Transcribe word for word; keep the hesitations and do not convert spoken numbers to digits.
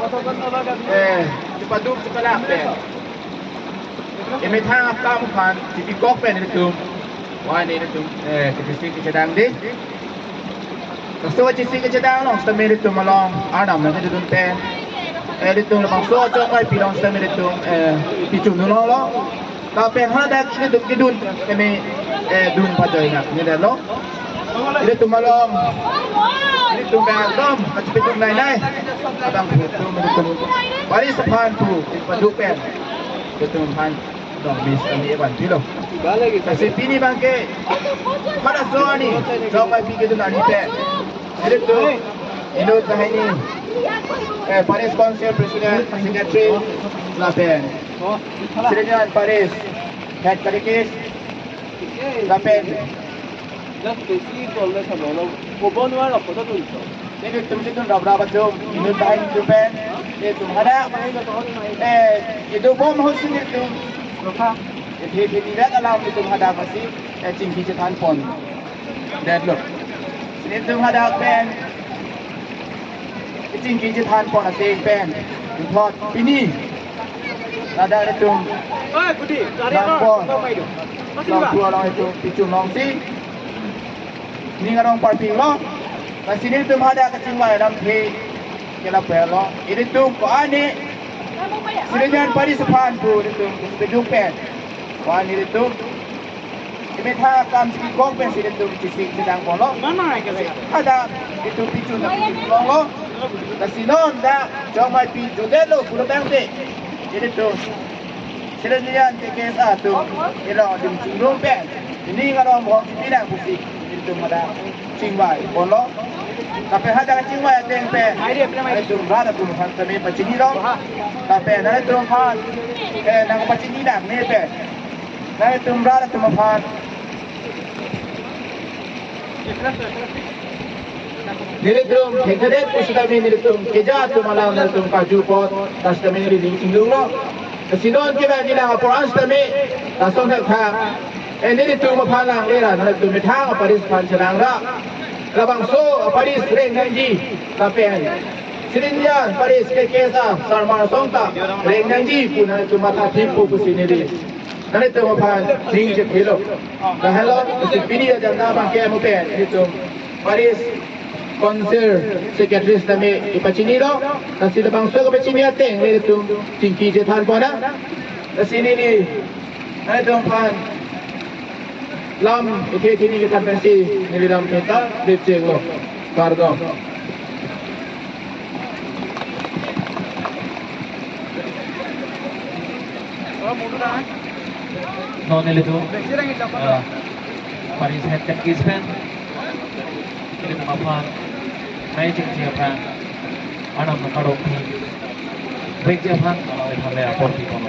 Eh, chepaduk chepalak pen, emethang akam aphan chepikok pen ilitum, wa nelitum, eh, kechesik kechedang dei. Laso kechesik kechedang along sitame ilitum along arnam nangkedun pen, eh, ilitum labangso achok vaipi along sitame ilitum, eh, pichun dunlo. Lapen hadak ilitum kedun kami, eh, dun pajoi nangkedetlo. Ilitum along, ilitum bang dom kachepidun nai nai. Abang pu tum ilitum parish aphan pu paduk pen ilitum aphan dong mis kami evan pilo. Lasi pini abangke pada so ani jong mai pikir tu nani pe. Ilitum inut tahini, eh, parish council president, secretary, lapen Sri Niljan parish head katekis, lapen Just besi tolde sabelo. Kobo nuar lo kodo tu iso. Nelitum chedun raprap atum, inut tahini atum pen, nelitum hadak, eh, itum bom hosi nelitum lokha. Iphi phi ni dak alam itum hadak masi, eh, chingki chethan pon detlo. Nelitum hadak pen chingki chethan pon ateng pen puthot pini ladak ilitum Oi, Budi, kari nangpon, apa mai do? Masih, Pak. Langpu along itum pichun longsi ning arong parpinglo. Lasi nelitum hadak kachingvai alamthe ke lapu lo. Ilitum ko-an ne Sri Niljan parish aphan pu ilitum peduk pen, ko-an ne ilitum emethang akam chepikok pensi ilitum chesik chedang ponlo. Mana ke saya? Hadak itum pichun longlo. Lasi non dak jong mai pi jutdetlo pulo tangte ilitum Sri Niljan K K S A atum ilong adim chungrung pen, ning arong bong chepinang pusi ilitum hadak chingvai ponlo. Lapen hadak chingvai ateng pen, ilitum rat atum aphan kami pachinilo. Lapen ilitum aphan, eh, nangpachini nangne pen, nangtum rat atum aphan nelitum hekdedet pusitame nelitum keja atum alam nelitum karju apot, pusitame neli ning chingdunglo. Lasi non kevang kelang apor an sitame lason thakthak, eh, nelitum aphan lang lera nelitum methang aparish aphan chelang ra. Labangso aparish reng nangji lapen Sri Niljan parish K K S A sarmar song ta reng nangji pu nelitum matha thip pu pusi neli nelitum aphan ning chethelo. Lahelo, lasi pini ajat abangke mo pen nelitum parish council secretary sitame ipachinilo. Lasi labangso kapachini ateng nelitum chingki chethan pon nang. Lasi neli nelitum aphan lam ithe thini kethan pensi neli lam theta dipchenglo. Kardom. Non nelitum, eh, parish head katekis pen ilitum aphan nai chingki aphan arnam nangkarong pi vekji aphan, mala aphan le apor pi pon.